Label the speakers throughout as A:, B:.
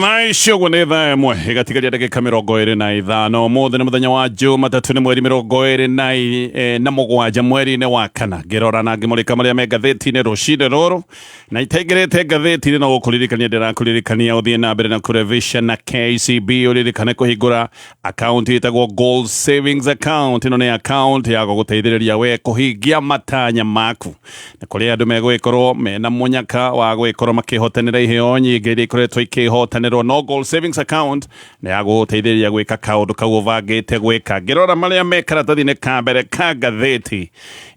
A: Thaa ici ũguo nĩ thaa 1 ĩgatigaria ndagĩka 25. Ũmũthĩ nĩ mũthenya wa Jumatatũ, nĩ mweri 27 mweri-inĩ wa kana. Ngĩrora na ngĩmũrĩka marĩa me ngathĩti-inĩ rũcinĩ rũrũ, na itaingĩrĩte ngathĩti-inĩ, no gũkũririkania ndĩrakũririkania ũthiĩ na mbere na kũrevisha na KCB, ũririkane kũhingũra akaunti ĩtagwo Gold Savings Account. Ĩno nĩ akaunti ya gũgũteithĩrĩria we kũhingia matanya maku. Nĩ kũrĩ andũ megũgĩkorwo mena mũnyaka wa gũgĩkorwo makĩhotanĩra iheo nyingĩ iria ikoretwo ikĩhotanĩrwo, no Gold Savings Account nĩ ya gũgũteithĩrĩria gwĩka kaũndũ kau ũbangĩte gwĩka. Ngĩrora marĩa me karatathi-inĩ ka mbere ka ngathĩti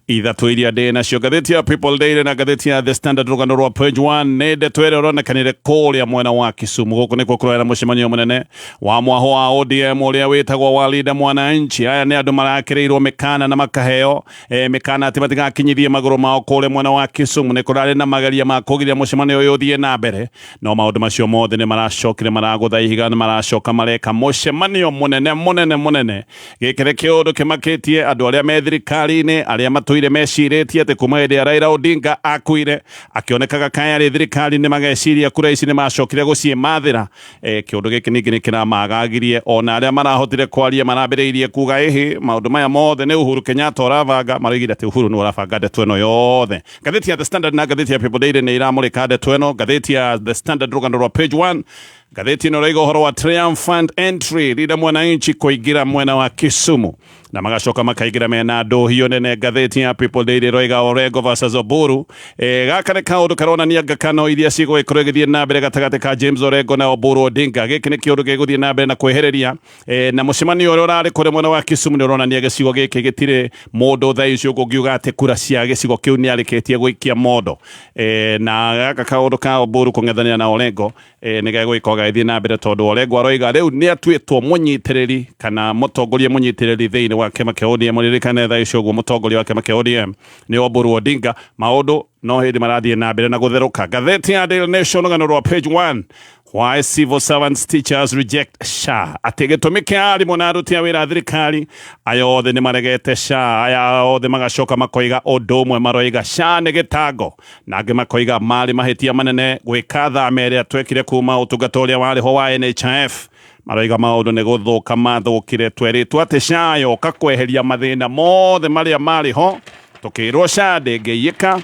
A: ithatũ iria ndĩ nacio, ngathĩti ya People Daily na ngathĩti ya The Standard, rũgano rwa page 1 nĩ ndeto ĩrĩa ũronekanire kũrĩa mwena wa Kisumu. Gũkũ nĩkuo kũroera mũcemanio mũnene wa mwaho wa ODM ũrĩa wĩtagwo wa Linda Mwananchi. Aya nĩ andũ marakĩrĩirwo mĩkana na makaheo mĩkana atĩ matigakinyithie magũrũ mao kũrĩa mwena wa Kisumu. Nĩ kũrarĩ na mageria ma kũgiria mũcemanio ũyũ ũthiĩ na mbere, no maũndũ macio mothe nĩ maracokire maragũtha ihiga, nĩ maracoka mareka mũcemanio mũnene mũnene mũnene. Gĩkĩ nĩ kĩũndũ kĩmakĩtie andũ arĩa me thirikari-inĩ, arĩa matũire mecirĩtie atĩ kuma hĩndĩ ya Raila Odinga akuire akĩonekaga kaĩ arĩ thirikari-inĩ, mageciria kura ici nĩ macokire gũciĩmathĩra. Kĩũndũ gĩkĩ ningĩ nĩ kĩramagagirie ona arĩa marahotire kwaria marambĩrĩirie kuga ĩhĩ, maũndũ maya mothe nĩ Uhuru Kenyatta ũrabanga. Maroigire atĩ Uhuru nĩ ũrabanga ndeto ĩno yothe. Ngathĩti ya The Standard na ngathĩti ya People Daily nĩ iramũrĩka ndeto ĩno. Ngathĩti ya The Standard, rũgano rwa page 1, ngathĩti ĩno ĩraiga ũhoro wa triumphant entry, Linda Mwananchi kũingĩra mwena wa Kisumu na magacoka makaingĩra mena ndũhio nene. Ngathĩti ya People Daily ĩroiga Orengo versus Oburu. Gaka nĩ kaũndũ karonania ngakano iria cigũgĩkorwo igĩthiĩ na mbere gatagatĩ ka James Orengo na Oburu Odinga. Gĩkĩ nĩ kĩũndũ gĩgũthiĩ na mbere na kwĩhĩrĩria, na mũcemanio ũrĩa ũrarĩ kũrĩa mwena wa Kisumu nĩ ũronania gĩcigo gĩkĩ gĩtirĩ mũndũ thaa ici ũngĩuga atĩ kura cia gĩcigo kĩu nĩ arĩkĩtie gũikia mondo. Na gaka kaũndũ ka Oburu kũng'ethanĩra na Orengo nĩ gegũgĩkorwo gagĩthiĩ na mbere, tondũ Orengo aroiga rĩu nĩ atuĩtwo mũnyitĩrĩri kana mũtongoria mũnyitĩrĩri thĩinĩ wa kĩama kĩa ODM. Ririkane thaa ici ũguo mũtongoria wa kĩama kĩa ODM nĩ Oburu Odinga. Maũndũ no hĩndĩ marathiĩ na mbere na gũtherũka. Ngathĩti ya Daily Nation, rũgano rwa page 1, Why civil servants teachers reject SHA, atĩ gĩtũmi kĩa arimũ na aruti a wĩra a thirikari aya othe nĩ maregete SHA. Aya othe magacoka makoiga ũndũ ũmwe, maroiga SHA nĩ gĩtango, na angĩ makoiga marĩ mahĩtia manene gwĩka thama ĩrĩa twekire kuma ũtungata ũrĩa warĩ ho wa NHIF. Maroiga maũndũ nĩ gũthũka mathũkire. Twerĩtwo atĩ SHA yoka kweheria mathĩna mothe marĩa marĩ ho, tũkĩrwo SHA ndĩngĩiyĩka,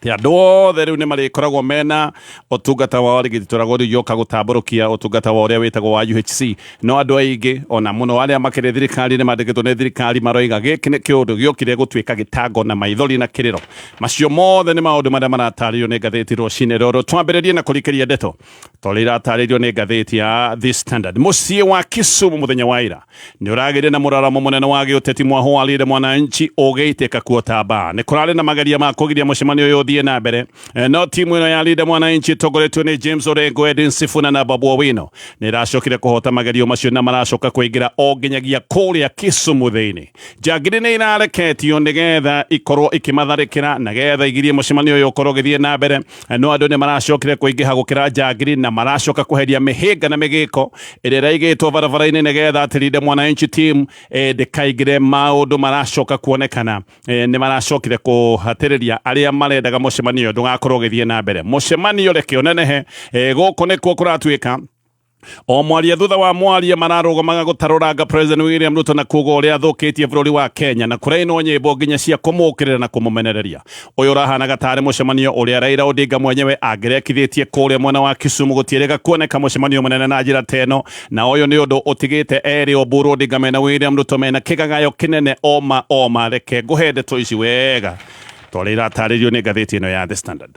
A: atĩ andũ othe rĩu nĩ marĩkoragwo mena ũtungata wa ũrigiti. Tũragwo rĩu yoka gũtambũrũkia ũtungata wa ũrĩa wĩtagwo wa UHC, no andũ aingĩ ona mũno arĩa makĩrĩ thirikari nĩ mandĩkĩtwo nĩ thirikari maroiga gĩkĩ nĩ kĩũndũ gĩokire gũtuĩka gĩtango na maithori na kĩrĩro. Macio mothe nĩ maũndũ marĩa maratarĩrio nĩ ngathĩti rũcinĩ rũrũ. Twambĩrĩrie na kũrikĩria ndeto tondũ iratarĩrio nĩ ngathĩti ya The Standard. Mũciĩ wa Kisumu mũthenya wa ira nĩ ũragĩire na mũraramo mũnene wa gĩũteti, mwaho wa Linda Mwananchi ũgĩitĩka kuo ta mbaa. Nĩ kũrarĩ na mageria ma kũgiria mũcemanio ũyũ ũthiĩ na mbere, no timu ĩno ya Linda Mwananchi ĩtongoretio nĩ James Orengo, Edwin Sifuna na Babu Owino nĩ ĩracokire kũhota magerio macio na maracoka kũingĩra o nginyagia kũrĩa Kisumu thĩinĩ. Njangiri nĩ irareketio nĩgetha ikorwo ikĩmatharĩkĩra nĩgetha igirie mũcemanio ũyũ ũkorwo ũgĩthiĩ na mbere, no andũ nĩ maracokire kũingĩha gũkĩra njangiri na maracoka kweheria mĩhĩnga na mĩgĩko ĩrĩa ĩraigĩtwo barabara-inĩ nĩgetha atĩ Linda Mwananchi team ndĩkaingĩre. Maũndũ maracoka kuonekana nĩ maracokire kũhatĩrĩria arĩa marendaga mũcemanio ũyũ ndũgakorwo ũgĩthiĩ na mbere. Mũcemanio reke ũnenehe. Gũkũ nĩkuo kũratuĩka o mwaria thutha wa mwaria mararũgamaga gũtarũranga President William Ruto na kuga ũrĩa athũkĩtie bũrũri wa Kenya, na kũrainwo nyĩmbo nginya cia kũmũkĩrĩra na kũmũmenereria. Ũyũ ũrahanaga tarĩ mũcemanio ũrĩa Raila Odinga mwenyewe angĩrekithĩtie kũrĩa mwena wa Kisumu. Gũtiĩrĩga kuoneka mũcemanio mũnene na njĩra ta ĩno, na ũyũ nĩ ũndũ ũtigĩte erĩ Oburu Odinga mena William Ruto mena kĩgagayo kĩnene oma oma. Reke ngũhe ndeto ici wega torĩa iratarĩrio nĩ ngathĩti ĩno ya The Standard.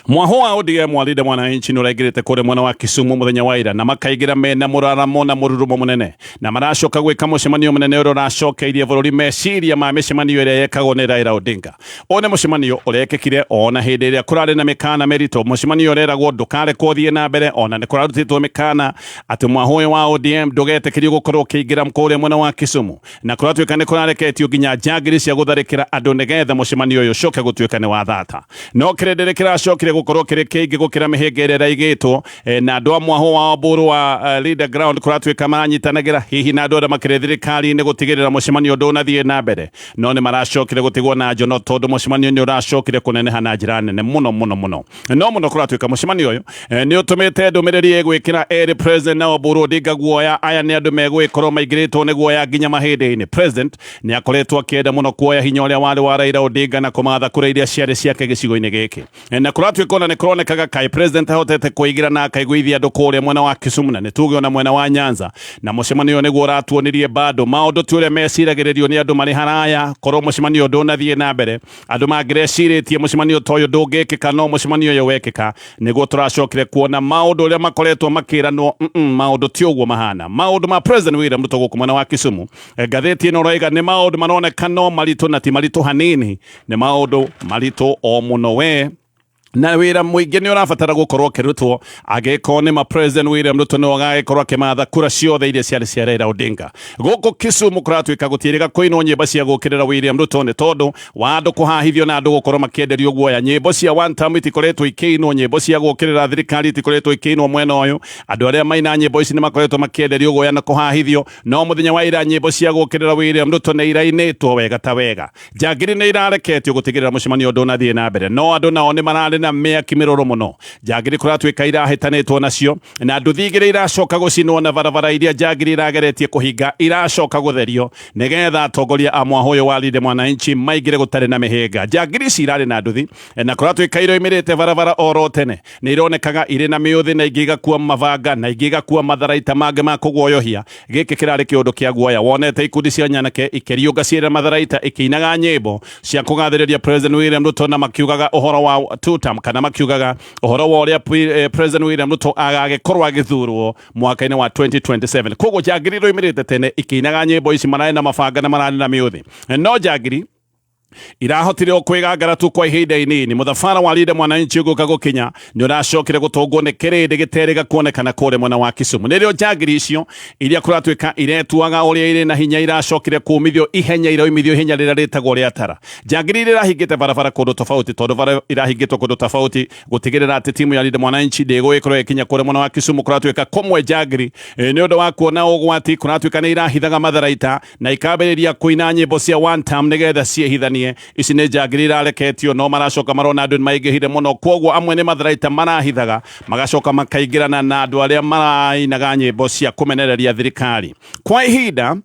A: Mwaho wa ODM wa Linda Mwananchi nĩ ũraingĩrĩte kũrĩa mwena wa Kisumu mũthenya wa ira na makaingĩra mena mũraramo na mũrurumo mũnene, na maracoka gwĩka mũcemanio mũnene ũrĩa ũracokeirie bũrũri meciria ma mĩcemanio ĩrĩa yekagwo nĩ Raila Odinga. Ũyũ nĩ mũcemanio ũrekĩkire ona hĩndĩ ĩrĩa kũrarĩ na mĩkana mĩritũ, mũcemanio ũreragwo ndũkarekwo ũthiĩ na mbere, ona nĩ kũrarutĩtwo mĩkana atĩ mwaho ũyũ wa ODM ndũgetĩkĩrio gũkorwo ũkĩingĩra kũrĩa mwena wa Kisumu, na kũratuĩka nĩ kũrareketio nginya njangiri cia gũtharĩkĩra andũ nĩgetha mũcemanio ũyũ ũcoke gũtuĩka nĩ wa thata. No kĩrĩndĩ nĩ kĩracoka gĩacokire gũkorwo kĩrĩ kĩingĩ gũkĩra mĩhĩnga ĩrĩa ĩraigĩtwo. Na andũ a mwahũ wa Oburu wa Leader Ground kũratuĩka maranyitanagĩra hihi na andũ arĩa makĩrĩ thirikari-inĩ gũtigĩrĩra mũcemanio ndũnathiĩ na mbere, no nĩ maracokire gũtigwo na njono tondũ mũcemanio nĩ ũracokire kũneneha na njĩra nene mũno mũno mũno. No mũno kũratuĩka mũcemanio ũyũ nĩ ũtũmĩte ndũmĩrĩri ĩgwĩkĩra erĩ President na Oburu Odinga guoya. Aya nĩ andũ megũgĩkorwo maingĩrĩtwo nĩ guoya nginya mahĩndĩ-inĩ. President nĩ akoretwo akĩenda mũno kuoya hinya ũrĩa warĩ wa Raila Odinga na kũmatha kura iria ciarĩ ciake gĩcigo-inĩ gĩkĩ. Na kũratuĩka ona nĩ kũronekaga kaĩ President ahotete kũigira na akaiguithia andũ kũrĩa mwena wa Kisumu na nĩ tuge ona mwena wa Nyanza, na mũcemanio ũyũ nĩguo ũratuonirie bado maũndũ ti ũrĩa meciragĩrĩrio nĩ andũ marĩ haraya. Korwo mũcemanio ũyũ ndũnathiĩ na mbere, andũ mangĩrecirĩtie mũcemanio ta ũyũ ndũngĩkĩka, no mũcemanio ũyũ wekĩka nĩguo tũracokire kuona maũndũ ũrĩa makoretwo makĩranwo. Maũndũ ti ũguo mahana. Maũndũ ma President William Ruto gũkũ mwena wa Kisumu, ngathĩti ĩno ũroiga nĩ maũndũ maroneka no maritũ na ti maritũ hanini, nĩ maũndũ maritũ o mũno we, na wĩra mũingĩ nĩ ũrabatara gũkorwo ũkĩrutwo angĩkorwo nĩ ma President William Ruto nĩwe ũgagĩkorwo akĩmatha kura ciothe iria ciarĩ cia Raila Odinga. Gũkũ Kisumu kũratuĩka gũtiĩrĩga kũinwo nyĩmbo cia gũkĩrĩra William Ruto nĩ tondũ wa andũ kũhahithio na andũ gũkorwo makĩenderio guoya. Nyĩmbo cia one term itikoretwo ikĩinwo, nyĩmbo cia gũkĩrĩra thirikari itikoretwo ikĩinwo mwena ũyũ. Andũ arĩa maina nyĩmbo ici nĩ makoretwo makĩenderio guoya na kũhahithio, no mũthenya wa ira nyĩmbo cia gũkĩrĩra William Ruto nĩ irainĩtwo wega ta wega. Njangiri nĩ irareketio gũtigĩrĩra mũcemanio ndũnathiĩ na mbere, no andũ nao nĩ mararĩ na mĩaki mĩrũrũ mũno. Njangiri kũratuĩka irahĩtanĩtwo nacio na nduthi igĩrĩ iracoka gũcinwo, na barabara iria njangiri irageretie kũhinga iracoka gũtherio nĩgetha atongoria a mwahũ ũyũ wa Linda Mwananchi maingĩre gũtarĩ na mĩhĩnga. Njangiri ici irarĩ na nduthi na kũratuĩka iroimĩrĩte barabara oro tene, nĩ ironekaga irĩ na mĩũthĩ na ingĩ igakua mabanga na ingĩ igakua matharaita mangĩ ma kũguoyohia. Gĩkĩ kĩrarĩ kĩũndũ kĩa guoya wonete ikundi cia nyanake ikĩriũnga ciĩna matharaita ikĩinaga nyĩmbo cia kũgathĩrĩria President William Ruto na makiugaga ũhoro wa two term, kana makiugaga ũhoro wa ũrĩa President William Ruto agagĩkorwo agĩthurwo mwaka-inĩ wa 2027. Koguo njangiri iroimĩrĩte tene ikĩinaga nyĩmbo ici, mararĩ na mabanga na mararĩ na mĩũthĩ, no njangiri irahotire o kwĩgangara tu kwa ihinda inini. Mũthabara wa Linda Mwananchi ũgĩũka gũkinya nĩ ũracokire gũtũngwo nĩ kĩrĩndĩ gĩterĩga kuonekana kũrĩa mwena wa Kisumu. Nĩrĩo njangiri icio iria kũratuĩka iretuaga ũrĩa irĩ na hinya iracokire kumithio ihenya, iroimithio ihenya rĩrĩa rĩtagwo rĩa tara. Njangiri iria irahingĩte barabara kũndũ tofauti, tondũ bara irahingĩtwo kũndũ tofauti gũtigĩrĩra atĩ timu ya Linda Mwananchi ndĩgũgĩkorwo ĩkinya kũrĩa mwena wa Kisumu. Kũratuĩka kũmwe njangiri nĩ ũndũ wa kuona ũgwati kũratuĩka nĩ irahithaga matharaita na ikambĩrĩria kũina nyĩmbo cia one term nĩgetha ciĩhithanie. Ici nĩ njangiri irareketio, no maracoka marona andũ nĩ maingĩhire mũno, kwoguo amwe nĩ matharaita marahithaga magacoka makaingĩrana na andũ arĩa marainaga nyĩmbo cia kũmenereria thirikari. Kwa ihinda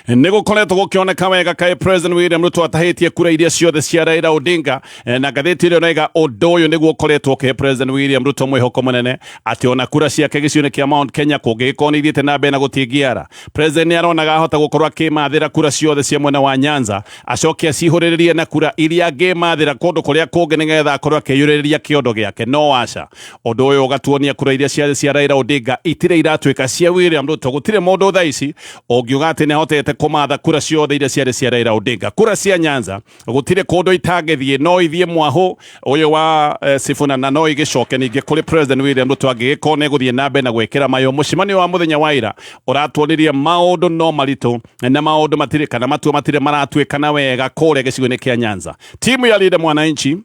A: nĩ gũkoretwo gũkĩoneka wega kaĩ President William Ruto atahĩtie kura iria ciothe cia Raila Odinga. Na ngathĩti ĩrĩa ĩraiga ũndũ ũyũ nĩguo ũkoretwo ũkĩhe President William Ruto mwĩhoko mũnene atĩ ona kura ciake gĩcigo-inĩ kĩa Mount Kenya kũngĩgĩkorwo nĩ ithiĩte na mbere na gũtingiara, President nĩ aronaga ahota gũkorwo akĩmathĩra kura ciothe cia mwena wa Nyanza, acoke acihũrĩrĩrie na kura iria angĩmathĩra kũndũ kũrĩa kũngĩ nĩgetha akorwo akĩiyũrĩrĩria kĩondo gĩake. No aca, ũndũ ũyũ ũgatuonia kura iria ciarĩ cia Raila Odinga itirĩ iratuĩka cia William Ruto. Gũtirĩ mũndũ thaa ici ũngiuga atĩ nĩ ahotete kũmatha kura ciothe iria ciarĩ cia Raila Odinga. Kura cia Nyanza gũtirĩ kũndũ itangĩthiĩ, no ithiĩ mwahũ ũyũ wa Sifuna na no igĩcoke ningĩ kũrĩ President William Ruto angĩgĩkorwo nĩ gũthiĩ na mbere na gwĩkĩra mayũ. Mũcemanio wa mũthenya wa ira ũratuonirie maũndũ no maritũ na maũndũ matirĩ kana matua matirĩ maratuĩkana wega kũrĩa gĩcigo-inĩ kĩa Nyanza. Timu ya Linda Mwananchi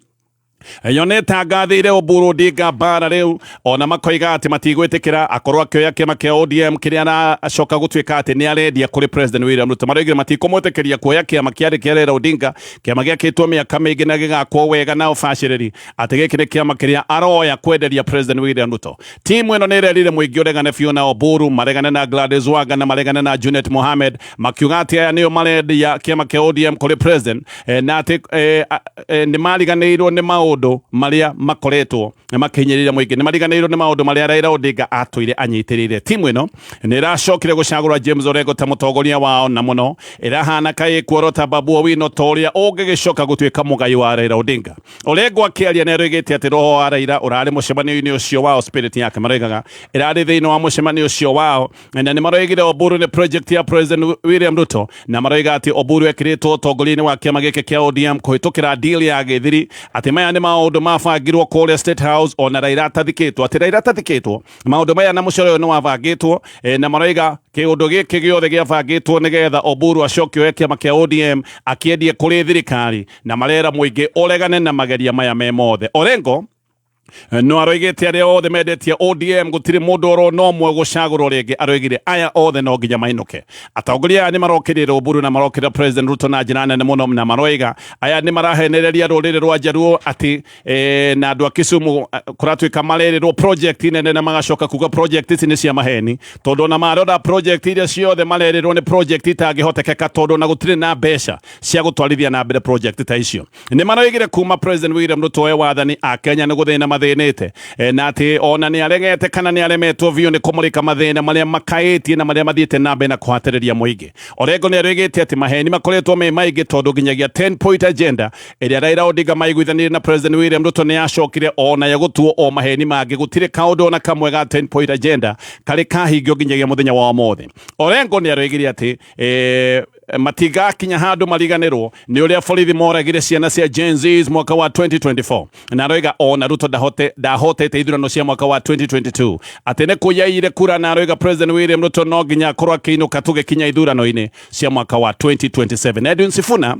A: yonĩtangathĩire Oburu Odinga mbara rĩu, ona makoiga atĩ matigwĩtĩkĩra akorwo akĩoya kĩama kĩa ODM kĩrĩa aracoka gũtuĩka atĩ nĩ arendia kũrĩ President William Ruto. Maroigire matikũmwĩtĩkĩria kuoya kĩama kĩarĩ kĩa Raila Odinga, kĩama gĩakĩtwo mĩaka mĩingĩ na gĩgakwo wega na ũbacĩrĩri, atĩ gĩkĩ nĩ kĩama kĩrĩa aroya kwenderia President William Ruto. Timu ĩno nĩ ĩrerire mũingĩ ũregane biũ na Oburu, maregane na Gladys Wanga na maregane na Junet Mohamed, makiuga atĩ aya nĩo marendia kĩama kĩa ODM kũrĩ President, na atĩ nĩ mariganĩirwo nĩ maũndũ marĩa makoretwo makĩhinyĩrĩria mũingĩ, nĩ mariganĩirwo nĩ maũndũ marĩa Raila Odinga atũire anyitĩrĩire. Timu ĩno nĩ ĩracokire gũcagũra James Orengo ta mũtongoria wao, na mũno ĩrahana kaĩ kuorota Babu Owino ta ũrĩa ũngĩgĩcoka gũtuĩka mũgai wa Raila Odinga. Orengo akĩaria nĩ aroigĩte atĩ roho wa Raila ũrarĩ mũcemanio-inĩ ũcio wao, spirit yake maroigaga ĩrarĩ thĩinĩ wa mũcemanio ũcio wao, na nĩ maroigire Oburu nĩ project ya President William Ruto, na maroiga atĩ Oburu ekĩrĩtwo ũtongoria-inĩ wa kĩama gĩkĩ kĩa ODM kũhĩtũkĩra deal ya gĩthiri, atĩ maya nĩ maũndũ mabangirwo kũrĩa State House ona Raila atathikĩtwo, atĩ Raila atathikĩtwo maũndũ maya na mũcoro ũyũ nĩ wabangĩtwo na maroiga kĩũndũ gĩkĩ gĩothe gĩabangĩtwo nĩgetha Oburu acoke oe kĩama kĩa ODM akĩendie kũrĩ thirikari, na marera mũingĩ ũregane na mageria maya me mothe. Orengo no aroigĩte arĩa othe mendetie ODM gũtirĩ mũndũ oro no ũmwe gũcagũrwo rĩngĩ. Aroigire aya othe no nginya mainũke. Atongoria aya nĩ marokĩrĩra Oburu na marokĩrĩra President Ruto na njĩra nene mũno, na maroiga aya nĩ marahenereria rũrĩrĩ rwa Jaluo atĩ na andũ a Kisumu kũratuĩka marerĩrwo project nene na magacoka kuga project ici nĩ cia maheni, tondũ ona marora project iria ciothe marerĩrwo nĩ project itangĩhotekeka, tondũ ona gũtirĩ na mbeca cia gũtwarithia na mbere project ta icio. Nĩ maroigire kuma President William Ruto oe wathani a Kenya nĩ gũthĩna mathĩnĩte, na atĩ ona nĩ aregete kana nĩ aremetwo biũ nĩ kũmũrĩka mathĩna marĩa makaĩtie na marĩa mathiĩte na mbere na kũhatĩrĩria mũingĩ. Orengo nĩ aroigĩte atĩ maheni makoretwo me maingĩ, tondũ nginyagia 10 point agenda ĩrĩa Raila Odinga maiguithanirie na President William Ruto nĩ yacokire ona ya gũtuo o maheni mangĩ. Gũtirĩ kaũndũ ona kamwe ga 10 point agenda karĩ kahingio nginyagia mũthenya wa ũmũthĩ. Orengo nĩ aroigire atĩ matigakinya handũ mariganĩrwo nĩ ũrĩa borithi moragire ciana cia Gen Zs mwaka wa 2024, na aroiga ona Ruto ndahotete ithurano cia mwaka wa 2022, atĩ nĩ kũyaire kura, na aroiga President William Ruto no nginya akorwo akĩinũka tũgĩkinya ithurano-inĩ cia mwaka wa 2027. Edwin Sifuna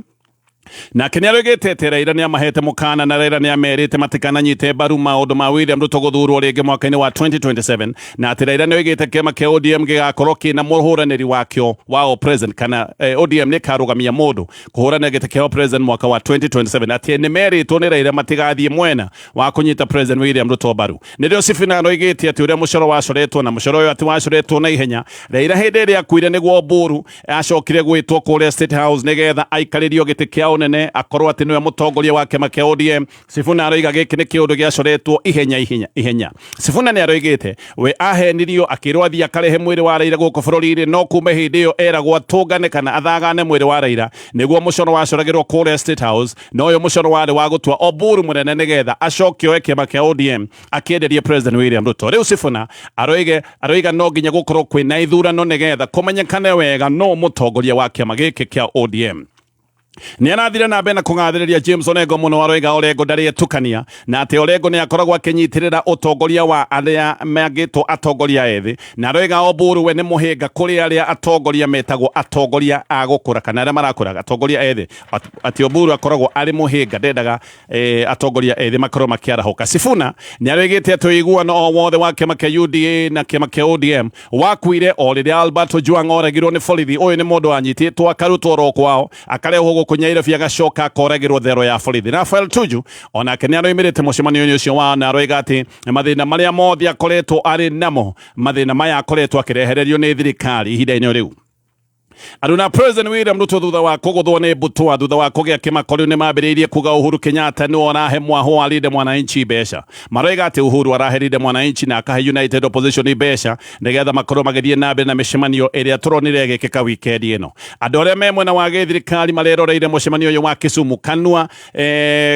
A: nake nĩ aroigĩte atĩ Raila nĩ amahete mũkana, na Raila nĩ amerite matikananyite mbaru maũndũ ma William Ruto gũthurwo rĩngĩ mwaka-inĩ wa 2027, na atĩ Raila nĩ oigĩte kĩama kĩa ODM gĩgakorwo kĩna mũhũranĩri wakĩo wa president, kana ODM nĩ ĩkarũgamia mũndũ kũhũranĩra gĩtĩ kĩa president mwaka wa 2027, atĩ nĩ merĩtwo nĩ Raila matigathiĩ mwena wa kũnyita President William Ruto mbaru. Nĩrĩo Sifuna aroigĩte atĩ ũrĩa mũcoro wacoretwo, na mũcoro ũyũ atĩ wacoretwo na ihenya, Raila hĩndĩ ĩrĩa akuire nĩguo Oburu acokire gwĩtwo kũrĩa State House nĩgetha aikarĩrio gĩtĩ kĩa ũnene akorwo atĩ nĩwe mũtongoria wa kĩama kĩa ODM. Sifuna aroiga gĩkĩ nĩ kĩũndũ gĩacoretwo ihenya ihenya ihenya. Sifuna nĩ aroigĩte we ahenirio akĩrwo athiĩ akarehe mwĩrĩ wa Raila gũkũ bũrũri-inĩ, no kuma hĩndĩ ĩyo eragwo atũngane kana athagane mwĩrĩ wa Raila nĩguo mũcoro wacoragĩrwo kũrĩa State House, na ũyũ mũcoro warĩ wa gũtua Oburu mũnene nĩgetha acoke oe kĩama kĩa ODM akĩenderie President William Ruto. Rĩu Sifuna aroiga no nginya gũkorwo kwĩna ithurano nĩgetha kũmenyekane wega no mũtongoria wa kĩama gĩkĩ kĩa ODM. Nĩ arathire na mbere na kũgathĩrĩria James Orengo mũno, aroiga Orengo ndarĩ etukania, na atĩ Orengo nĩ akoragwo akĩnyitĩrĩra ũtongoria wa arĩa mangĩtwo atongoria ethĩ, na aroiga Oburu we nĩ mũhĩnga kũrĩ arĩa atongoria metagwo atongoria a gũkũra kana arĩa marakũra, atongoria ethĩ, atĩ Oburu akoragwo arĩ mũhĩnga, ndendaga atongoria ethĩ makorwo makĩarahũka. Sifuna nĩ aroigĩte atĩ ũiguano o wothe wa kĩama kĩa UDA na kĩama kĩa ODM wakuire o rĩrĩa Albert Ojwang oragirwo nĩ borithi. Ũyũ nĩ mũndũ wanyitĩtwo akarutwo oro kwao akarehwo gũkũ Nyairobi agacoka akoragĩrwo thero ya borithi. Raphael Tuju onake nĩ aroimĩrĩte mũcemanio-inĩ ũcio wao, na aroiga atĩ mathĩna marĩa mothe akoretwo arĩ namo, mathĩna maya akoretwo akĩrehererio nĩ thirikari ihinda-inĩ rĩu. Aruna President William Ruto thutha wa kũgũthwo nĩ mbũtũa thutha wa kũgĩa kĩmako rĩu nĩmambĩrĩirie kuga Uhuru Kenyatta nĩwe ũrahe mwahũ wa Linda Mwananchi mbeca. Maroiga atĩ Uhuru arahe Linda Mwananchi na akahe United Opposition mbeca nĩgetha makorwo magĩthiĩ na mbere na mĩcemanio ĩrĩa tũronire ĩgĩkĩka wikendi ĩno. Andũ arĩa me mwena wa gĩthirikari mareroreire mũcemanio ũyũ wa Kisumu kanua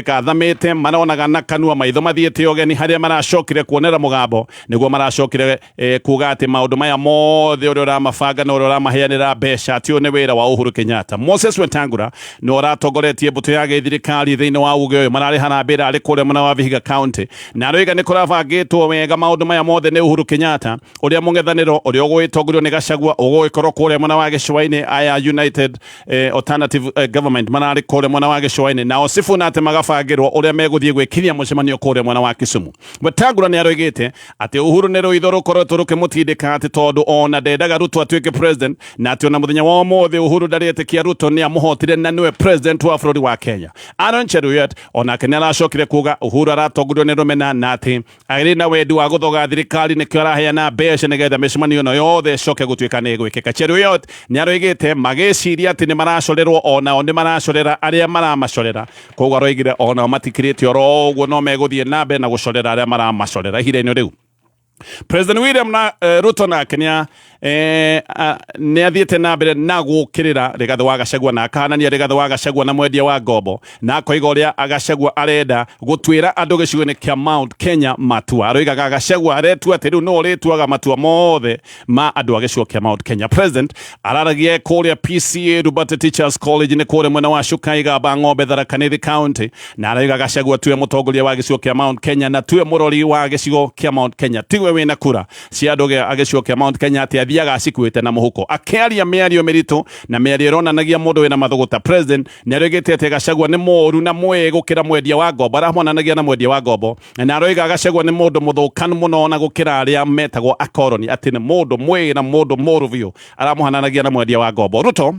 A: kathamĩte, maronaga na kanua maitho mathiĩte ũgeni, harĩa maracokire kuonera mũgambo nĩguo maracokire kuga atĩ maũndũ maya mothe ũrĩa ũramabanga na ũrĩa ũramaheanĩra mbeca atĩ ũyũ nĩ wĩra wa Uhuru Kenyatta. Moses Wetangula nĩ ũratongoretie mbũtũ ya gĩthirikari thĩinĩ wa uge ũyũ, mararĩ harambee arĩ kũrĩa mwena wa Vihiga County, na aroiga nĩ kũrabangĩtwo wega maũndũ maya mothe nĩ Uhuru Kenyatta, ũrĩa mũng'ethanĩro ũrĩa ũgũgĩtongorio nĩ Gachagua ũgũgĩkorwo kũrĩa mwena wa gĩcũa-inĩ. Aya United Alternative Government mararĩ kũrĩa mwena wa gĩcũa-inĩ, nao Sifuna atĩ magabangĩrwo ũrĩa megũthiĩ gwĩkinyia mũcemanio kũrĩa mwena wa Kisumu. Wetangula nĩ aroigĩte atĩ Uhuru nĩ rũitho rũkoretwo rũkĩmũtindĩka, atĩ tondũ ona ndendaga Ruto atuĩke president, na atĩ ona mũthenya wa ũmũthĩ Uhuru ndarĩetĩkia Ruto nĩ amũhotire na nĩwe president wa bũrũri wa Kenya. Aaron Cheruiyot onake nĩ aracokire kuga Uhuru aratongorio nĩ rũmena, na atĩ arĩ na wendi wa gũthoga thirikari, nĩkĩo araheana mbeca nĩgetha mĩcemanio ĩno yothe ĩcoke gũtuĩka nĩ ĩgwĩkĩka. Cheruiyot nĩ aroigĩte magĩciria atĩ nĩ maracorerwo, onao nĩ maracorera arĩa maramacorera, koguo aroigire onao matikirĩte oro ũguo, no megũthiĩ na mbere na gũcorera arĩa maramacorera ihinda-inĩ rĩu. President William na Ruto nake nĩa nĩ athiĩte na mbere na gũkĩrĩra Rigathĩ wa Gachagua na akahanania Rigathĩ wa Gachagua na mwendia wa ngombo na akoiga ũrĩa Gachagua arenda gũtuĩra andũ gĩcigo-inĩ kĩa Mount Kenya matua. Aroigaga Gachagua aretua atĩ rĩu nĩwe ũrĩtuaga matua mothe ma andũ a gĩcigo kĩa Mount Kenya. President araragia kũrĩa PCA Rubate Teachers College nĩ kũrĩa mwena wa Chuka Igamba Ng'ombe Tharaka Nithi County na arauga Gachagua tiwe mũtongoria wa gĩcigo kĩa Mount Kenya na tiwe mũrori wa gĩcigo kĩa Mount Kenya, tiwe wĩna kura cia andũ a gĩcigo kĩa Mount Kenya atĩ athiaga acikuĩte na mũhuko. Akĩaria mĩario mĩritũ na mĩario ĩronanagia mũndũ wĩna mathũgũta, President nĩ aroigĩte atĩ Gachagua nĩ mũũru na mwĩĩ gũkĩra mwendia wa ngombo. Aramonanagia na mwendia wa ngombo na aroiga Gachagua nĩ mũndũ mũthũkanu mũno na gũkĩra arĩa metagwo akoroni, atĩ nĩ mũndũ mwĩĩ na mũndũ mũũru biũ. Aramũhananagia na mwendia wa ngombo. Ruto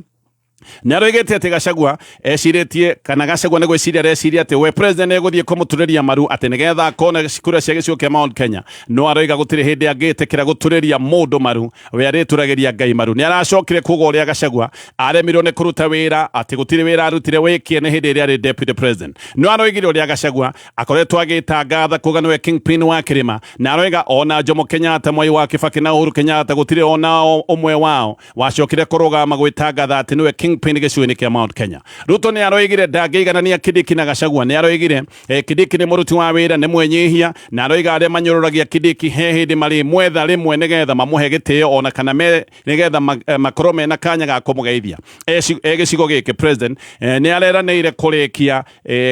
A: nĩ aroigĩte atĩ Gachagua ecirĩtie kana Gachagua nĩ gwĩciria areciria atĩ we president egũthiĩ kũmũturĩria maru atĩ nĩgetha akone kura cia gĩcigo kĩa Mount Kenya, no aroiga gũtirĩ hĩndĩ angĩtĩkĩra gũturĩria mũndũ maru, we arĩturagĩria Ngai maru. Nĩ aracokire kuga ũrĩa Gachagua aremirwo nĩ kũruta wĩra, atĩ gũtirĩ wĩra arutire wĩkie nĩ hĩndĩ ĩrĩa arĩ deputy president. No aroigire ũrĩa Gachagua akoretwo agĩtangatha kuga nĩwe kingpin wa kĩrĩma, na aroiga ona Jomo Kenyatta, Mwai wa Kibaki na Uhuru Kenyatta gũtirĩ ona ũmwe wao wacokire kũrũgama gwĩtangatha atĩ nĩwe kingpin gĩcigo-inĩ kĩa Mount Kenya. Ruto nĩ aroigire ndangĩiganania Kindiki na Gachagua. Nĩ aroigire Kindiki nĩ mũruti wa wĩra, nĩ mwenyihia, na aroiga arĩa manyũrũragia Kindiki he hĩndĩ marĩ mwetha rĩmwe nĩgetha mamũhe gĩtĩo ona kana nĩgetha makorwo mena kanya ga kũmũgeithia. Gĩcigo gĩkĩ president nĩ areranĩire kũrĩkia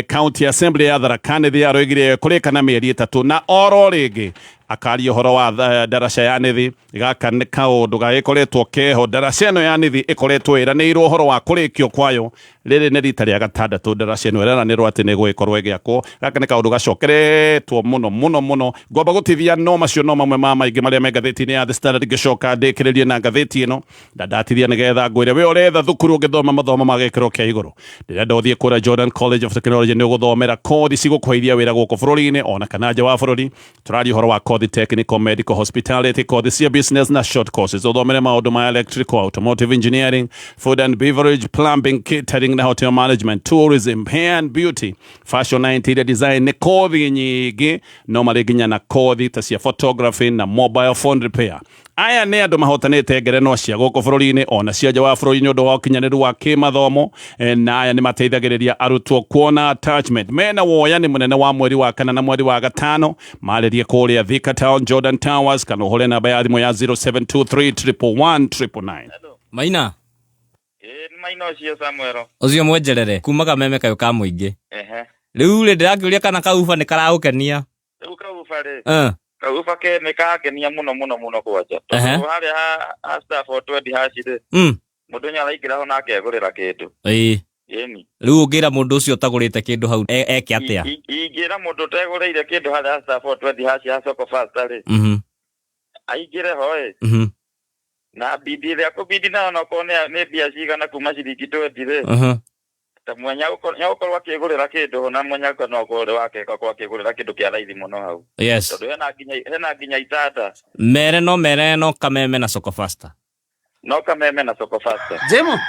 A: county assembly ya Tharaka Nithi, aroigire kũrĩka na mĩeri 3 na oro rĩngĩ akaria ũhoro wa ndaraca ya Nithi. Gaka nĩ kaũndũ gagĩkoretwo keho. Ndaraca ĩno ya Nithi ĩkoretwo ĩranĩirwo ũhoro wa kũrĩkio kwayo, rĩrĩ nĩ rita rĩa gatandatũ ndaraca ĩno ĩreranĩrwo atĩ nĩ ĩgũgĩkorwo ĩgĩakwo. Gaka nĩ kaũndũ gacokeretwo mũno mũno mũno. Ngwamba gũtithia no macio no mamwe ma maingĩ marĩa me ngathĩti-inĩ ya The Standard. Ngĩcoka ndĩkĩrĩrie na ngathĩti ĩno na ndatithia nĩgetha ngwĩre we ũretha thukuru ũngĩthoma mathomo ma gĩkĩro kĩa igũrũ, ndĩrenda ũthiĩ kũrĩa Jordan College of Technology nĩ ũgũthomera kothi cigũkũheithia wĩra gũkũ bũrũri-inĩ ona kana nja wa bũrũri. Tũraria ũhoro wa kothi technical, medical, hospitality, kothi cia business na short courses. Ũthomere maũndũ ma electrical, automotive engineering, food and beverage, plumbing, catering na hotel management, tourism, hair and beauty, fashion na interior design. Nĩ kothi nyingĩ no marĩ nginya na kothi ta cia photography na mobile phone repair. Aya nĩ andũ mahotanĩte ngerenwa cia gũkũ bũrũri-inĩ ona cia nja wa bũrũri nĩ ũndũ wa ũkinyanĩru wa kĩmathomo, na aya nĩ mateithagĩrĩria arutwo kuona attachment. Mena woyani mũnene wa mweri wa kana na mweri wa gatano. Marĩrie kũrĩa Thika Town, Jordan Towers, kana ũhũre namba ya thimũ ya 0723 111 999.
B: Maina.
C: Ĩĩ nĩ Maina ũcio Samuel.
B: Ũcio mwenjerere kuma kameme kayũ ka mũingĩ.
C: Ehe.
B: Rĩu rĩ ndĩrakĩũria kana kauba nĩ karagũkenia.
C: Rĩu kauba rĩ. Kauba ke nĩ kangenia mũno mũno mũno kwanja. Tondũ harĩa ha star 420 hash rĩ. Mũndũ nĩ araingĩra ho na akegũrĩra kĩndũ.
B: Ĩĩ.
C: Ĩni.
B: Rĩu ũngĩra mũndũ ũcio ũtagũrĩte kĩndũ hau eke atĩa?
C: Ingĩra mũndũ ũtegũrĩire kĩndũ harĩa star 420 hash ya Soko Fasta rĩ. Aingĩre ho ĩ. Na bidi ĩrĩa kũbidi nayo no korwo nĩ mbia cigana kuma ciringi 20 rĩ. Ta mwenya gũkorwo akĩgũrĩra kĩndũ na mwenya no ũkorwo wake akorwo akĩgũrĩra kĩndũ kĩa raithi mũno hau.
B: Yes.
C: Tondũ hena nginya itanda.
B: Mere no kameme na Soko Fasta.
C: No kameme na Soko Fasta.
D: Jemo.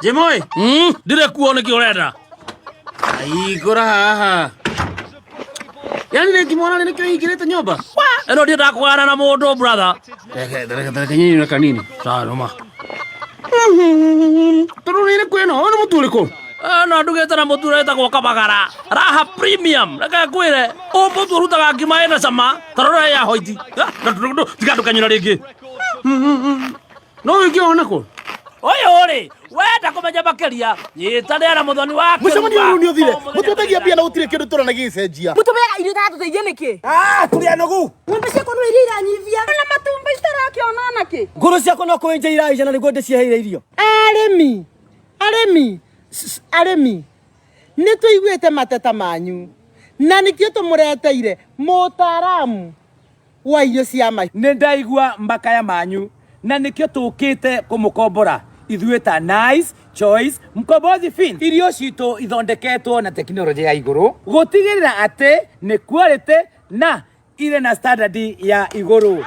D: Jemo ĩ. Ndire kuo nĩkĩ ũrenda? Aigũra haha. Yani rĩngĩ mwana nĩkĩo ingĩrĩte nyũmba? Ĩno ndiendaga kũgana na mũndũ brother. Reke nyinyi na kanini. Sawa noma. Tondũ nĩ ĩrĩkũ ĩno? Ũyũ nĩ mũtu ũrĩkũ? No ndugĩte na mũtu ũrĩa wĩtagwo Kabagara. Raha Premium. Reke ngwĩre, ũyũ mũtu ũrutaga ngima ĩna cama, ta rora ya hoiti. Tiga ndũkanyũra rĩngĩ. No ũngĩ ona kũ? Ũyũ rĩ, wenda kũmenya makĩria, nyitanĩra na mũthoni wa
E: Mũcemanio ũyũ nĩ ũthire. Mũtwetagia mbia na gũtirĩ kĩndũ tũrona gĩgĩcenjia.
F: Mũtũmeaga irio itatũteithia nĩkĩ?
G: Tũrĩ anogu.
F: Ng'ombe ciakwa no iria iranyivia. Na matumbĩ itarakĩona ona kĩ?
G: Ngũrũ ciakwa no kũenja iraica na nĩguo ndĩciheire irio.
H: Arĩmi, arĩmi, arĩmi, nĩ tũiguĩte mateta manyu na nĩkĩo tũmũreteire mũtaaramu wa irio cia mahiũ.
G: Nĩ ndaigua makaya manyu na nĩkĩo tũkĩte kũmũkombora ithuĩ ta Nice Choice Mkombozi Feeds. Irio citũ ithondeketwo na tekinoronjĩ ya igũrũ gũtigĩrĩra atĩ nĩ quality na irĩ na standard ya igũrũ.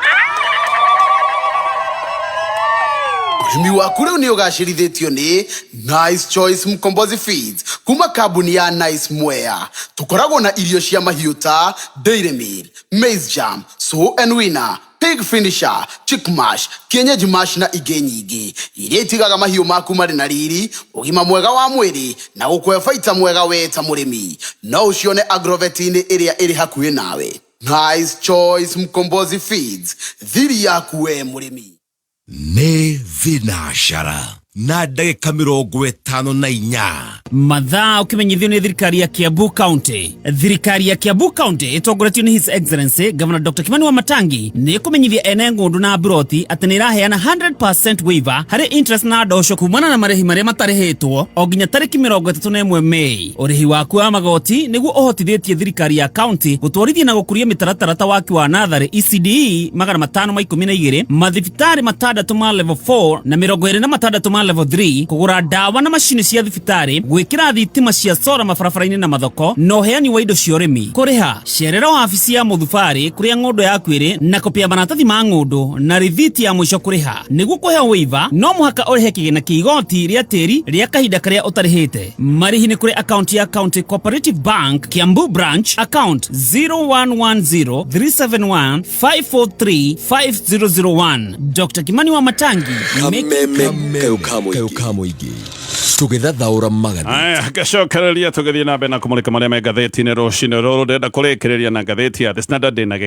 E: Ũrĩmi waku rĩu nĩ ũgacĩrithĩtio nĩ Nice Choice Mkombozi Feeds kuma kambuni ya Nice Mwea. Tũkoragwo na irio cia mahiũ ta Dairy Meal, Maize jam, Sow and Winner, Pig Finisher, Chick Mash, Kienyeji Mash na ingĩ nyingĩ iria itigaga mahiũ maku marĩ na riri, ũgima mwega wa mwĩrĩ na gũkũhe baita mwega we ta mũrĩmi. No ũcione agrovet-inĩ ĩrĩa ĩrĩ hakuhĩ nawe. Nice Choice Mkombozi Feeds, thiri yaku we mũrĩmi.
I: Nĩ thinacara na ndagĩka 54.
J: Mathaa ũkĩmenyithio nĩ thirikari ya Kiambu County. Thirikari ya Kiambu County ĩtongoretio nĩ His Excellency Governor Dr. Kimani Wamatangi nĩ ĩkũmenyithia ene ng'ũndũ na mburoti atĩ nĩ ĩraheana 100% waiver harĩ interest na ndosho kumana na marĩhi marĩa matarĩhĩtwo o nginya tarĩki 31 Mei. Ũrĩhi waku wa magoti nĩguo ũhotithĩtie thirikari ya county gũtwarithia na gũkũria mĩtaratara ta waki wa natharĩ ECDE 512, mathibitarĩ 6 ma level 4 na 26 ma level 3, kũgũra ndawa na macini cia thibitarĩ, gwĩkĩra thitima cia sora mabarabara-inĩ na mathoko, na ũheani wa indo cia ũrĩmi. Kũrĩha cerera wabici ya mũthubarĩ kũrĩa ng'ũndũ yaku ĩrĩ na kopi ya maratathi ma ng'ũndũ na rithiti ya mũico kũrĩha. Nĩguo kũheo waiver no mũhaka ũrĩhe kĩgĩna kĩa igoti rĩa tĩri rĩa kahinda karĩa ũtarĩhĩte. Marĩhi nĩ kũrĩ akaunti ya County Cooperative Bank Kiambu Branch, account 0110 371 543 5001. Dr. Kimani Wamatangi.
I: Kameme kayo ka mũingĩ tũgĩthathaũra magathĩti.
A: Aya, ngacokereria tũgĩthiĩ na mbere na kũmũrĩka marĩa me ngathĩti-inĩ rũcinĩ rũrũ. Ndĩrenda kũrĩkĩrĩria na ngathĩti ya The Standard. Ndĩna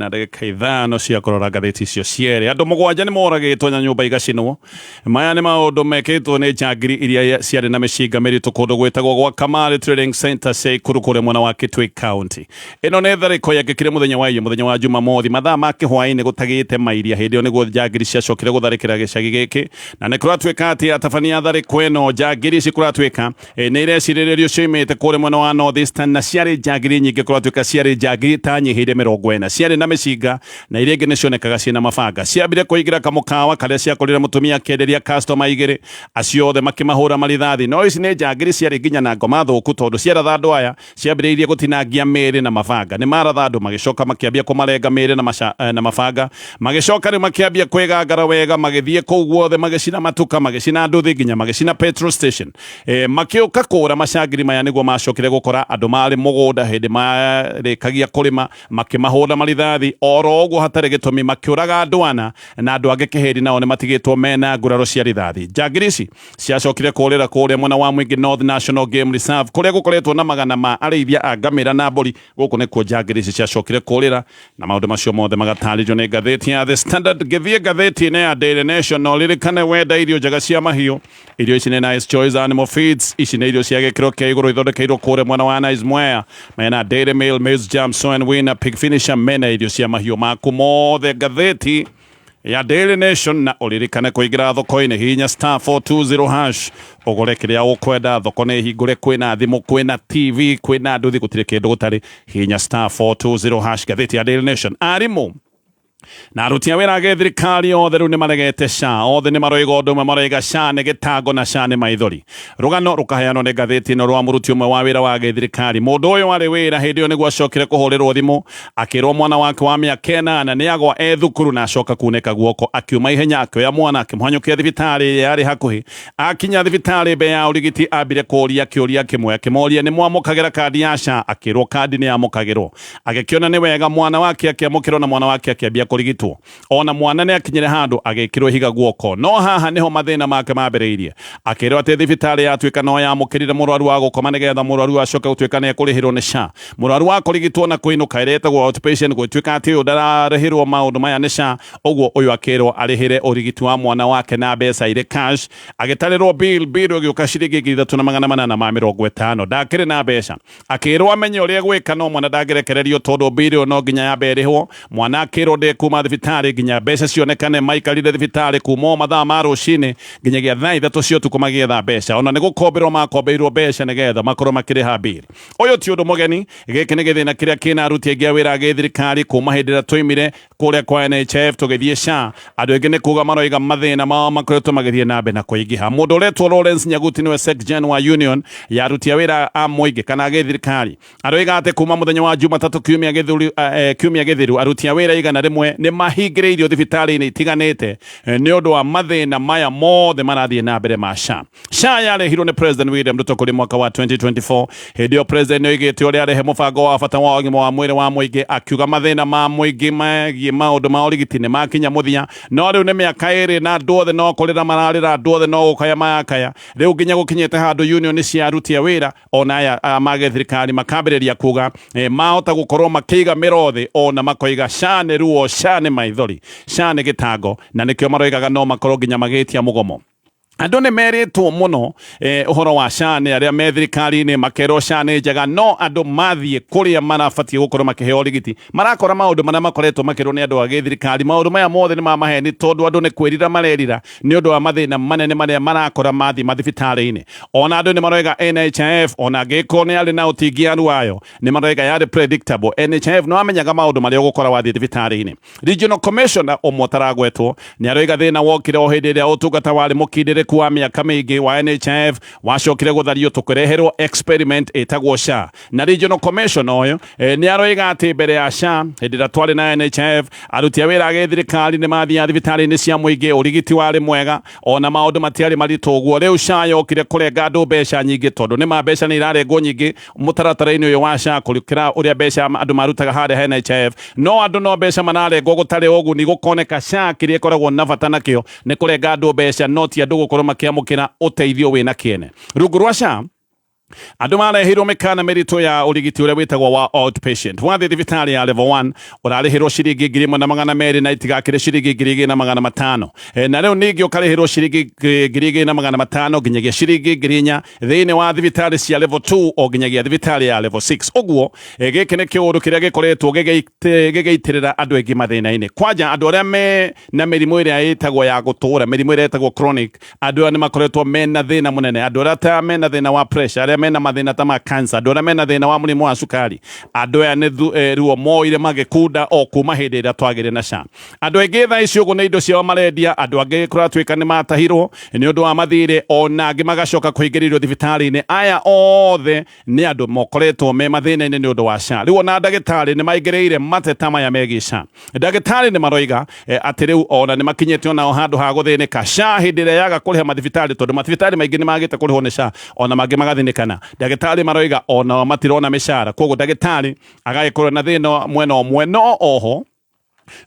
A: ndagĩka 5 cia kũrora ngathĩti icio cierĩ. Andũ 7 nĩ moragĩtwo na nyũmba igacinwo. Maya nĩ maũndũ mekĩtwo nĩ njangiri iria ciarĩ na mĩcinga mĩritũ kũndũ gwĩtagwo gwa Kamari Trading Center Ceikuru kũrĩa mwena wa Kitui County. Ĩno nĩ tharĩko yekĩkire mũthenya wa iyo, mũthenya wa Jumamothi, mathaa ma kĩhwaĩ-inĩ gũtagĩte mairia. Hĩndĩ ĩyo nĩguo njangiri ciacokire gũtharĩkĩra gĩcagi gĩkĩ, na nĩ kũratuĩka atĩ atabania tharĩko ĩno njangiri ici kũratuĩka nĩ irecirĩrĩrio cioimĩte kũrĩa mwena wa North Eastern, na ciarĩ njangiri nyingĩ. Kũratuĩka ciarĩ njangiri ta nyihĩire 40, ciarĩ na mĩcinga na iria ingĩ nĩ cionekaga ciĩna mabanga. Ciambire kũingĩra kamũkawa karĩa ciakorire mũtumia akĩenderia customer 2, acio othe makĩmahũra marithathi. No ici nĩ njangiri ciarĩ nginya na ngoma thũku, tondũ ciaratha andũ aya ciambĩrĩirie gũtinangia mĩĩrĩ na mabanga. Nĩ maratha andũ magĩcoka makĩambia kũmarenga mĩĩrĩ na mabanga, magĩcoka rĩu makĩambia kwĩgangara wega, magĩthiĩ kũu guothe magĩcina matuka, magĩcina nduthi, nginya magĩcina petrol station. Makĩũka kũra macangiri maya nĩguo macokire gũkora andũ marĩ mũgũnda hĩndĩ marĩkagia kũrĩma, makĩmahũra marithathi oro ũguo hatarĩ gĩtũmi, makĩũraga andũ 4 na andũ angĩ kĩhĩri nao nĩ matigĩtwo mena nguraro cia rithathi. Njangiri ici ciacokire kũrĩra kũrĩa mwena wa Mwingi North National Game Reserve kũrĩa gũkoretwo na magana ma arĩithia a ngamĩra na mbũri. Gũkũ nĩkuo njangiri ici ciacokire kũrĩra, na maũndũ macio mothe magatarĩrio nĩ ngathĩti ya The Standard. Ngĩthiĩ ngathĩti-inĩ ya Daily Nation, no ririkane wenda irio njega cia mahiũ, irio ici nĩ Nice Choice Animal Feeds. Ici nĩ irio cia gĩkĩro kĩa igũrũ ithondekeirwo kũrĩa mwena wa Nice Mwea. Mena Dairy Meal, Maize Jam, Soy and Winner, Pig Finisher, mena irio cia mahiũ maku mothe. Ngathĩti ya Daily Nation, na ũririkane kũingĩra thoko-inĩ, hihinya star 420 hash ũgũre kĩrĩa ũkwenda. Thoko nĩ hingũre, kwĩna thimũ, kwĩna TV, kwĩna nduthi, gũtirĩ kĩndũ gũtarĩ. Hihinya star 420 hash. Ngathĩti ya Daily Nation, arimũ na aruti a wĩra a gĩthirikari othe rĩu nĩ maregete SHA. Othe nĩ maroiga ũndũ ũmwe, maroiga SHA nĩ gĩtango na SHA nĩ maithori. Rũgano rũkaheanwo nĩ ngathĩti ĩno rwa mũruti ũmwe wa wĩra wa gĩthirikari. Mũndũ ũyũ warĩ wĩra hĩndĩ ĩyo nĩguo acokire kũhũrĩrwo thimũ akĩrwo mwana wake wa mĩaka 8 nĩ agwa e thukuru na acoka kunĩka guoko. Akiuma ihenya akĩoya mwana akĩmũhanyũkia thibitarĩ ĩrĩa yarĩ hakuhĩ. Akinya thibitarĩ mbere ya ũrigiti ambire kũũria kĩũria kĩmwe, akĩmoria nĩ mwamũkagĩra kandi ya SHA. Akĩrwo kandi nĩ yamũkagĩrwo. Agĩkĩona nĩ wega mwana wake akĩamũkĩrwo na mwana wake akĩambia kũrigitwo. Ona mwana nĩ akinyire handũ agĩkĩrwo ihiga guoko, no haha nĩho mathĩna make mambĩrĩirie. Akĩrwo atĩ thibitarĩ yatuĩka no yamũkĩrire mũrwaru wa gũkoma nĩgetha mũrwaru acoke gũtuĩka nĩ ekũrĩhĩrwo nĩ SHA. Mũrwaru wa kũrigitwo na kũinũka ĩrĩa ĩtagwo outpatient, gũtuĩka atĩ ũyũ ndararĩhĩrwo maũndũ maya nĩ SHA. Ũguo ũyũ akĩrwo arĩhĩre ũrigiti wa mwana wake na mbeca irĩ cash. Agĩtarĩrwo bill ĩgĩũka ciringi 3850. Ndakĩrĩ na mbeca, akĩrwo amenye ũrĩa egwĩka, no mwana ndangĩrekererio tondũ bill ĩyo no nginya yambe ĩrĩhwo. Mwana akĩrwo ndekuma thibitarĩ nginya mbeca cionekane. Maikarire thibitarĩ kuma o mathaa ma rũcinĩ nginyagia thaa 3 cia ũtukũ magĩetha mbeca. Ona nĩ gũkomberwo makombeirwo mbeca nĩgetha makorwo makĩrĩha bill. Ũyũ ti ũndũ mũgeni, gĩkĩ nĩ gĩthĩna kĩrĩa kĩna aruti aingĩ a wĩra a gĩthirikari kuma hĩndĩ ĩrĩa twoimire kũrĩa kwa NHIF tũgĩthiĩ SHA. Andũ aingĩ nĩ kuga maroiga mathĩna mao makoretwo magĩthiĩ na mbere na kũingĩha. Mũndũ ũretwo Lawrence Nyaguti nĩwe Secgen wa union ya aruti a wĩra a mũingĩ kana a gĩthirikari. Aroiga atĩ kuma mũthenya wa Jumatatũ kiumia gĩthiru aruti a wĩra 100 Amwe nĩ mahingĩrĩirio thibitarĩ-inĩ itiganĩte nĩ ũndũ wa mathĩna maya mothe marathiĩ na mbere ma SHA. SHA yarehirwo nĩ President William Ruto kũrĩ mwaka wa 2024. Hĩndĩ ĩyo President nĩoigĩte ũrĩa arehe mũbango wa bata wa ũgima wa mwĩrĩ wa mũingĩ, akiuga mathĩna ma mũingĩ megiĩ maũndũ ma ũrigiti nĩ makinya mũthia. No rĩu nĩ mĩaka 2 na andũ othe no kũrĩra mararĩra, andũ othe no gũkaya marakaya. Rĩu nginya gũkinyĩte handũ union cia aruti a wĩra ona aya ma gĩthirikari makambĩrĩria kuga mahota gũkorwo makĩiga mĩro thĩ, ona makoiga SHA nĩ ruo, SHA nĩ maithori, SHA nĩ gĩtango, na nĩkĩo maroigaga no makorwo nginya magĩtia mũgomo. Andũ nĩ merĩtwo mũno ũhoro wa SHA nĩ arĩa me thirikari-inĩ, makerwo SHA nĩ njega, no andũ mathiĩ kũrĩa marabatiĩ gũkorwo makĩheo ũrigiti marakora maũndũ marĩa makoretwo makĩrwo nĩ andũ a gĩthirikari. Maũndũ maya mothe nĩ ma maheni, tondũ andũ nĩ kwĩrira marerira nĩ ũndũ wa mathĩna manene marĩa marakora mathiĩ mathibitarĩ-inĩ. Ona andũ nĩ maroiga NHIF ona angĩkorwo nĩ yarĩ na ũtingiaru wayo, nĩ maroiga yarĩ predictable. NHIF nĩ wamenyaga maũndũ marĩa ũgũkora wathiĩ thibitarĩ-inĩ. Regional Commissioner ũmwe ũtaragwetwo nĩ aroiga thĩna wokire o hĩndĩ ĩrĩa ũtungata warĩ mũkindĩrĩku wa mĩaka mĩingĩ wa NHIF wacokire gũthario tũkĩreherwo experiment ĩtagwo SHA. Na Regional Commissioner ũyũ nĩ aroiga atĩ mbere ya SHA, hĩndĩ ĩrĩa twarĩ na NHIF, aruti a wĩra a gĩthirikari nĩ mathiaga thibitarĩ-inĩ cia mũingĩ, ũrigiti warĩ mwega, ona maũndũ matiarĩ maritũ ũguo. Rĩu SHA yokire kũrenga andũ mbeca nyingĩ, tondũ nĩ ma mbeca nĩ irarengwo nyingĩ mũtaratara-inĩ ũyũ wa SHA kũrĩkĩra ũrĩa mbeca andũ marutaga harĩa NHIF. No andũ no mbeca mararengwo gũtarĩ ũguni, gũkoneka SHA kĩrĩa ĩkoragwo na bata nakĩo nĩ kũrenga andũ mbeca, no ti andũ gũkorwo makĩamũkĩra ũteithio wĩna kĩene. Rungu rwa SHA andũ mareheirwo mĩkana mĩritũ ya ũrigiti ũrĩa wĩtagwo wa outpatient. Wathiĩ thibitarĩ ya level 1 ũrarĩhĩrwo ciringi 1,200 na itigakĩre ciringi 2,500. Na rĩu ningĩ ũkarĩhĩrwo ciringi 2,500 nginyagia ciringi 4,000 thĩinĩ wa thibitarĩ cia level 2 o nginyagia thibitarĩ ya level 6. Ũguo gĩkĩ nĩ kĩũndũ kĩrĩa gĩkoretwo gĩgĩitĩrĩra andũ aingĩ mathĩna-inĩ. Kwanja andũ arĩa me na mĩrimũ ĩrĩa ĩtagwo ya gũtũũra, mĩrimũ ĩrĩa ĩtagwo chronic, andũ aya nĩ makoretwo mena thĩna mũnene. Andũ arĩa ta mena thĩna wa pressure, arĩa mena mathĩna ta ma cancer, andũ arĩa mena thĩna wa mũrimũ wa cukari, andũ aya nĩ ruo moire magĩkunda o kuma hĩndĩ ĩrĩa twagĩire na SHA. Andũ aingĩ thaa ici ũguo nĩ indo ciao marendia, andũ angĩ kũratuĩka nĩ matahirwo nĩ ũndũ wa mathirĩ, ona angĩ magacoka kũhingĩrĩrio thibitarĩ-inĩ. Aya othe nĩ andũ mokoretwo me mathĩna-inĩ nĩ ũndũ wa SHA. Rĩu ona ndagĩtarĩ nĩ maingĩrĩire mateta maya megiĩ SHA. Ndagĩtarĩ nĩ maroiga atĩ rĩu ona nĩ makinyĩte onao handũ ha gũthĩnĩka. SHA hĩndĩ ĩrĩa yaga kũrĩha mathibitarĩ, tondũ mathibitarĩ maingĩ nĩ magĩte kũrĩhwo nĩ SHA, ona mangĩ magathĩnĩkana. Ndagĩtarĩ maroiga onao matirona mĩcara, koguo ndagĩtarĩ agagĩkorwo na thĩna mwena ũmwe. No oho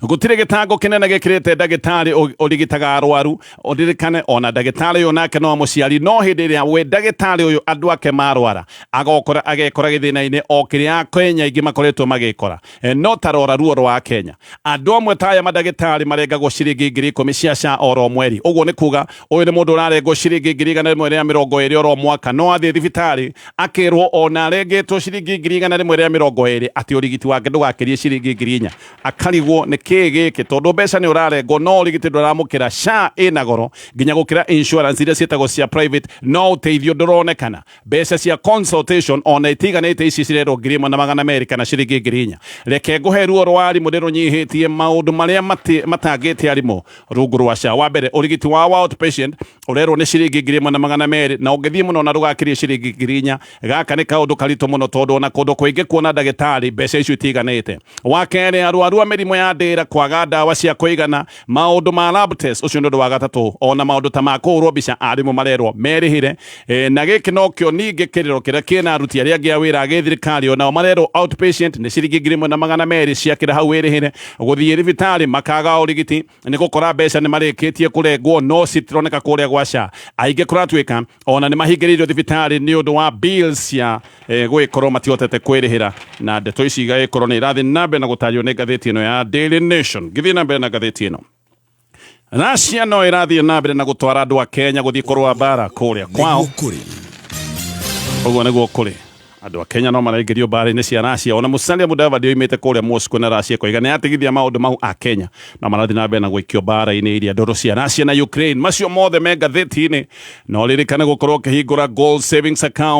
A: gũtirĩ gĩtango kĩnene gĩkĩrĩte ndagĩtarĩ ũrigitaga arwaru. Ũririkane ona ndagĩtarĩ ũyũ nake no mũciari, no hĩndĩ ĩrĩa we ndagĩtarĩ ũyũ andũ ake marwara agokora agekora gĩthĩna-inĩ o kĩrĩa Kenya aingĩ makoretwo magĩkora. No tarora ruo rwa Kenya, andũ amwe ta aya mandagĩtarĩ marengagwo ciringi 10,000 cia SHA oro mweri. Ũguo nĩ kuga ũyũ nĩ mũndũ ũrarengwo ciringi 120 oro mwaka, no athiĩ thibitarĩ akĩrwo ona arengetwo ciringi 120 atĩ ũrigiti wake ndũgakĩrie ciringi 4,000. Akarigwo nĩ kĩĩ gĩkĩ, tondũ mbeca nĩ ũrarengwo no ũrigiti ndũramũkĩra. SHA ĩna goro nginya gũkĩra insurance iria ciĩtagwo cia private, no ũteithio ndũronekana. Mbeca cia consultation ona itiganĩte ici cirerwo 1,200 kana ciringi 4,000. Reke ngũhe ruo rwa arimũ ndĩrũnyihĩtie maũndũ marĩa matangĩte arimũ rungu rwa SHA. Wa mbere, ũrigiti wa outpatient ũrerwo nĩ ciringi 1,200 na ũngĩthiĩ mũno na ndũgakĩrie ciringi 4,000. Gaka nĩ kaũndũ karitũ mũno, tondũ ona kũndũ kũingĩ kuona ndagĩtarĩ mbeca icio itiganĩte. Wa kerĩ, arwaru a mĩrimũ ya ndĩra kwaga ndawa cia kũigana, maũndũ ma lab test, ũcio nĩ ũndũ wa gatatũ. Ona maũndũ ta ma kũhũrwo mbica arimũ marerwo merĩhĩre. Na gĩkĩ nokĩo ningĩ kĩrĩro kĩrĩa kĩna aruti arĩa angĩ a wĩra a gĩthirikari, onao marerwo outpatient nĩ ciringi 1,200 ciakĩra hau wĩrĩhĩre. Gũthiĩ thibitarĩ makaga ũrigiti nĩ gũkora mbeca nĩ marĩkĩtie kũrengwo no citironeka kũrĩa gwa SHA. Aingĩ kũratuĩka ona nĩ mahingĩrĩirio thibitarĩ nĩ ũndũ wa bills cia gũgĩkorwo matihotete kwĩrĩhĩra. Na ndeto ici igagĩkorwo nĩ irathiĩ na mbere na gũtario nĩ ngathĩti ĩno ya Daily Nation. Ngĩthiĩ na mbere na ngathĩti ĩno, Russia no ĩrathiĩ na mbere na gũtwara andũ a Kenya gũthiĩ kũrũa mbara kũrĩa kwao. Ũguo nĩguo kũrĩ. Andũ a Kenya no maraingĩrio mbara-inĩ cia Russia. Ona Musalia Mudavadi oimĩte kũrĩa Moscow na Russia koiga nĩ atigithia maũndũ mau a Kenya no marathiĩ na mbere na gũikio mbara-inĩ iria ndũrũ cia Russia na Ukraine. Macio mothe me ngathĩti-inĩ. No ririkane gũkorwo ũkĩhingũra Gold Savings Account.